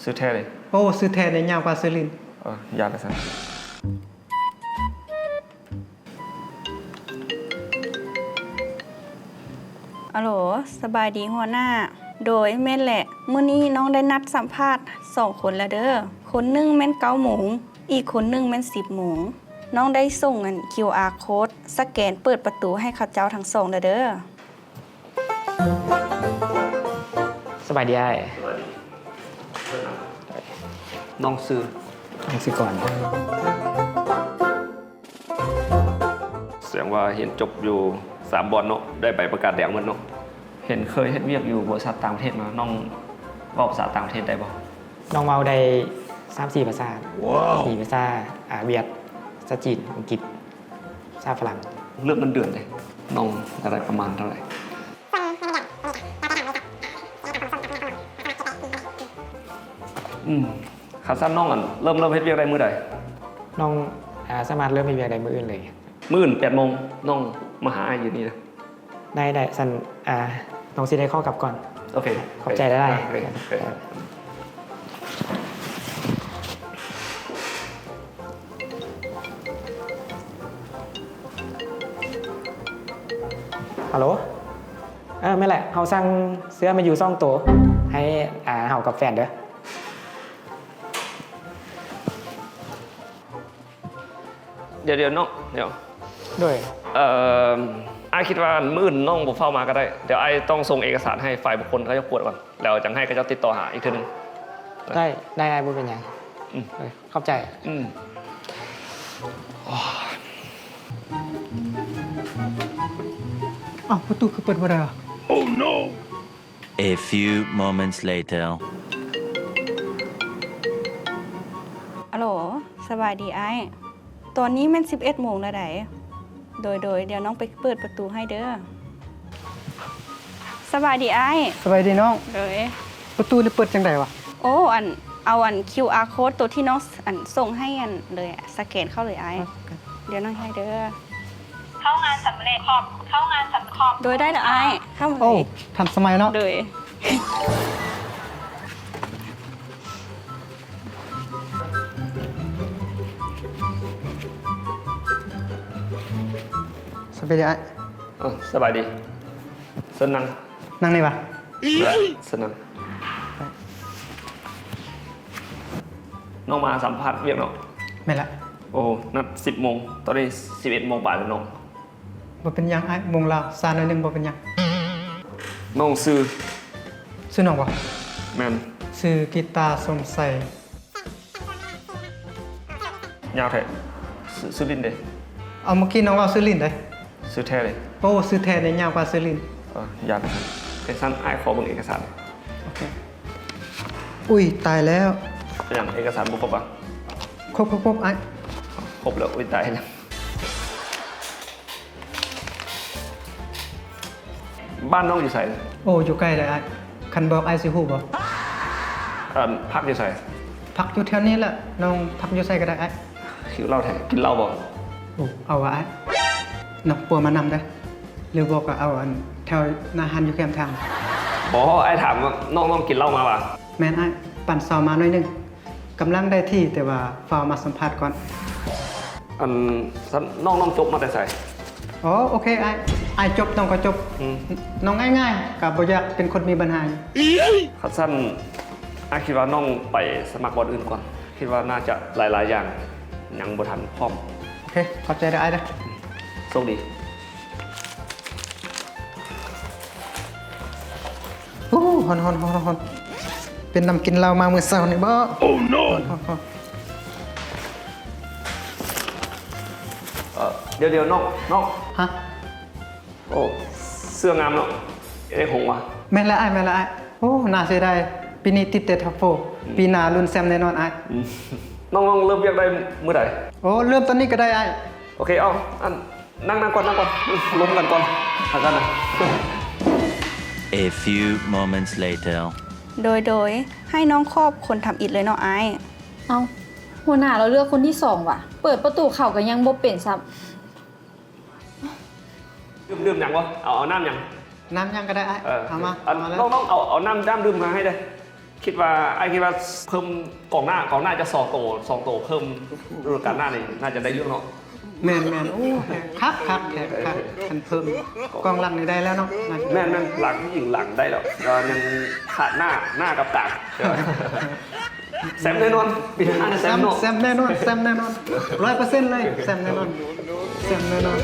ຊື່ແທ້ເດ? ໂອ້ ຊື່ແທ້ເດ, ຍາວກວ່າຊື່ຫຼິ້ນ. ເອີ ຢ່າໄປຊັ້ນ. ອາໂຫຼ ສະບາຍດີຫົວໜ້າ. ໂດຍ ແມ່ນແຫຼະ, ມື້ນີ້ນ້ອງໄດ້ນັດສຳພາດສອງຄົນແລ້ວເດີ. ຄົນໜຶ່ງແມ່ນເກົ້າໂມງ, ອີກຄົນໜຶ່ງແມ່ນສິບໂມງ. ນ້ອງໄດ້ສົ່ງອັນ ຄິວອາ ໂຄດ ສະແກນເປີດປະຕູໃຫ້ເຂົາເຈົ້າທັງສອງແລ້ວເດີ. ສະບາຍດີອ້າຍ. ສະບາຍດີ. ນ້ອງຊື່? ນ້ອງຊື່ກອນ. ສະແດງວ່າຮຽນຈົບຢູ່ສາມບ່ອນເນາະ, ໄດ້ໃບປະກາດແດງໝົດເນາະ. ເຫັນເຄີຍເຮັດວຽກຢູ່ບໍລິສັດຕ່າງປະເທດມາ, ນ້ອງເວົ້າພາສາຕ່າງປະເທດໄດ້ບໍ່? ນ້ອງເວົ້າໄດ້ສາມສີ່ພາສາ. ສີ່ພາສາ, ອາ, ຫວຽດ, ພາສາຈີນ, ອັງກິດ, ພາສາຝຣັ່ງ. ເລື່ອງເງິນເດືອນເດ? ນ້ອງຢາກໄດ້ປະມານເທົ່າໃດ? ອືມ ຄັນຊັ້ນນ້ອງ ອັນ ເລີ່ມ ເລີ່ມເຮັດວຽກໄດ້ມື້ໃດ? ນ້ອງ ອາ ສາມາດເລີ່ມເຮັດວຽກໄດ້ມື້ອື່ນເລີຍ. ມື້ອື່ນແປດໂມງ ນ້ອງມາຫາອ້າຍຢູ່ນີ້ເດີ. ໄດ້ ໄດ້. ຊັ້ນ ອາ ນ້ອງຊິໄດ້ຂໍກັບກ່ອນ. ໂອເຄ. ຂອບໃຈຫຼາຍໆ. ໂອເຄ ໂອເຄ. ຮັລໂຫຼ. ເອີ ແມ່ນແຫຼະ. ເຮົາສັ່ງເສື້ອແມນຢູສອງໂຕ ໃຫ້ ອາ ເຮົາກັບແຟນເດີ. ດຽວໆ ນ້ອງ ດຽວ. ໂດຍ. ເອີ ອ້າຍຄິດວ່າມື້ອື່ນນ້ອງບໍ່ຟ້າວມາກໍໄດ້. ດຽວອ້າຍຕ້ອງສົ່ງເອກະສານໃຫ້ຝ່າຍບຸກຄົນເຂົາເຈົ້າກວດກ່ອນ ແລ້ວຈັ່ງໃຫ້ເຂົາເຈົ້າຕິດຕໍ່ຫາອີກເທື່ອໜຶ່ງ. ໄດ້ ໄດ້ ອ້າຍ ບໍ່ເປັນຫຍັງ. ອືມ ເອີ ຂອບໃຈ. ອືມ. ອ້າວ ປະຕູຄືເປີດບໍ່ໄດ້ວະ? Oh no! A few moments later. ອາໂຫຼ ສະບາຍດີອ້າຍ. ຕອນນີ້ແມ່ນສິບເອັດໂມງແລ້ວໃດ໋. ໂດຍ ໂດຍ ດຽວນ້ອງໄປເປີດປະຕູໃຫ້ເດີ. ສະບາຍດີອ້າຍ. ສະບາຍດີນ້ອງ. ໂດຍ. ປະຕູນີ້ເປີດຈັ່ງໃດວະ? ໂອ້ ອັນ ເອົາອັນ ຄິວອາ ໂຄດ ໂຕທີ່ນ້ອງ ອັນ ສົ່ງໃຫ້ ອັນ ເລີຍ ສະແກນເຂົ້າເລີຍອ້າຍ. ດຽວນ້ອງໃຫ້ເດີ. ເຂົ້າງານສຳເລັດຂອບ ເຂົ້າງານສຳເລັດຂອບ. ໂດຍ ໄດ້ແລ້ວອ້າຍ. ເຂົ້າມາເລີຍ. ໂອ້ ທັນສະໄໝເນາະ. ໂດຍ. ສະບາຍດີອ້າຍ. ເອີ ສະບາຍດີ. ເຊີນນັ່ງ. ນັ່ງນີ້ຫວາ? ເຊີນນັ່ງ. ນ້ອງມາສຳພາດວຽກເນາະ? ແມ່ນລະ. ໂອ້ ນັດສິບໂມງ, ຕອນນີ້ສິບເອັດໂມງປາຍແລ້ວເນາະ. ບໍ່ເປັນຫຍັງອ້າຍ, ໂມງລາວຊ້າໜ້ອຍໜຶ່ງ ບໍ່ເປັນຫຍັງ. ນ້ອງຊື່? ຊື່ນ້ອງບໍ່? ແມ່ນ. ຊື່ກິດຕາ ສົມໄຊ. ຍາວແທ້. ຊື່ ຊື່ຫຼິ້ນເດ? ເອົາ ເມື່ອກີ້ນ້ອງເວົ້າຊື່ຫຼິ້ນເດ. ຊື່ແທ້ເດ? ໂອ້ ຊື່ແທ້ເດ, ຍາວກວ່າຊື່ຫຼິ້ນ. ເອີ ຢ້ານ. ເປັນຊັ້ນ ອ້າຍຂໍເບິ່ງເອກະສານ. ໂອເຄ. ອຸ້ຍ ຕາຍແລ້ວ. ເປັນຫຍັງ ເອກະສານບໍ່ຄົບຫວາ? ຄົບ ຄົບ ຄົບ ອ້າຍ. ຄົບແລ້ວ. ອຸ້ຍ ຕາຍແລ້ວ. ບ້ານນ້ອງຢູ່ໃສ? ໂອ້ ຢູ່ໃກ້ເລີຍອ້າຍ. ຄັນບອກອ້າຍຊິຮູ້ບໍ່? ອັນ ພັກຢູ່ໃສ? ພັກຢູ່ແຖວນີ້ແຫຼະ. ນ້ອງພັກຢູ່ໃສກໍໄດ້ອ້າຍ. ຫິວເຫຼົ້າແທ້. ກິນເຫຼົ້າບໍ່? ໂອ້ ເອົາຫວາອ້າຍ? ນຳຜົວມານຳເດີ້. ຫຼືບໍ່ກໍເອົາອັນແຖວໜ້າຮ້ານຢູ່ແຄມທາງ. ບໍ່, ອ້າຍຖາມວ່ານ້ອງ ນ້ອງກິນເຫຼົ້າມາຫວາ? ແມ່ນອ້າຍ, ປັ່ນເຊົ້າມາໜ້ອຍໜຶ່ງ. ກຳລັງໄດ້ທີ່ ແຕ່ວ່າຟ້າວມາສຳພາດກ່ອນ. ອັນ ຊັ້ນ ນ້ອງ ນ້ອງຈົບມາແຕ່ໃສ? ອໍ ໂອເຄອ້າຍ, ອ້າຍຈົບ ນ້ອງກໍຈົບ. ອືມ. ນ້ອງງ່າຍໆ, ກໍບໍ່ຢາກເປັນຄົນມີບັນຫາ. ຄັນຊັ້ນ ອ້າຍຄິດວ່ານ້ອງໄປສະໝັກບ່ອນອື່ນກ່ອນ. ຄິດວ່າໜ້າຈະຫຼາຍໆຢ່າງຍັງບໍ່ທັນພ້ອມ. ໂອເຄ, ຂອບໃຈເດີ້ອ້າຍເດີ້. ໂຊກດີ. ໂອ້ ຮ້ອນໆໆໆ. ເປັນນຳກິນເຫຼົ້າມາມື້ເຊົ້ານີ້ບໍ? Oh no! ຮ້ອນໆໆ. ເອີ ດຽວໆ ນ້ອງ ນ້ອງ. ຮະ? ໂອ້ ເສື້ອງາມເນາະ. ເອກຫົງຫວາ? ແມ່ນແລ້ວອ້າຍ, ແມ່ນແລ້ວອ້າຍ. ໂອ້ ໜ້າເສຍດາຍ, ປີນີ້ຕິດແຕ່ທັອບໂຟ. ອືມ. ປີໜ້າລຸ້ນແຊ້ມແນ່ນອນອ້າຍ. ອືມ. ນ້ອງ ນ້ອງເລີ່ມວຽກໄດ້ມື້ໃດ? ໂອ້ ເລີ່ມຕອນນີ້ກໍໄດ້ອ້າຍ. ໂອເຄ, ເອົາ ອັນ ນັ່ງ ນັ່ງກ່ອນ ນັ່ງກ່ອນ, ລົມກັນກ່ອນ ທາງນັ້ນນະ. ເອ ຟີວ ໂມເມັນສ໌ ເລເຕີ. ໂດຍ ໂດຍ ໃຫ້ນ້ອງຂອບຄົນທຳອິດເລີຍເນາະອ້າຍ. ເອົ້າ ຫົວໜ້າລາວເລືອກຄົນທີສອງຫວາ? ເປີດປະຕູເຂົ້າກໍຍັງບໍ່ເປັນຊ້ຳ. ດື່ມ ດື່ມຫຍັງບໍ່? ເອົາ ເອົານ້ຳຫຍັງ? ນ້ຳຫຍັງກໍໄດ້ອ້າຍ. ເອີ ເອົາມາ ເອົາມາເລີຍ. ນ້ອງ ນ້ອງເອົາ ເອົານ້ຳ ນ້ຳດື່ມມາໃຫ້ເດີ້. ຄິດວ່າ ອ້າຍຄິດວ່າເພີ່ມກອງໜ້າ ກອງໜ້າຈະສອງໂຕ ສອງໂຕເພີ່ມ ລະດູການໜ້ານີ້ໜ້າຈະໄດ້ຢູ່ເນາະ. ແມ່ນໆ ໂອ້ ຄັກໆ ຄັກໆ ຄັນເພີ່ມກອງຫຼັງນີ້ໄດ້ແລ້ວເນາະ. ແມ່ນໆ ຫຼັງ ຍິງຫຼັງໄດ້ແລ້ວ ແຕ່ວ່າຍັງຂາດໜ້າ ໜ້າກັບກາງ. ແຊມແນ່ນອນ ປີໜ້າແຊມເນາະ ແຊມແນ່ນອນ ແຊມແນ່ນອນ ຮ້ອຍເປີເຊັນເລີຍ ແຊມແນ່ນອນ ແຊມແນ່ນອນ.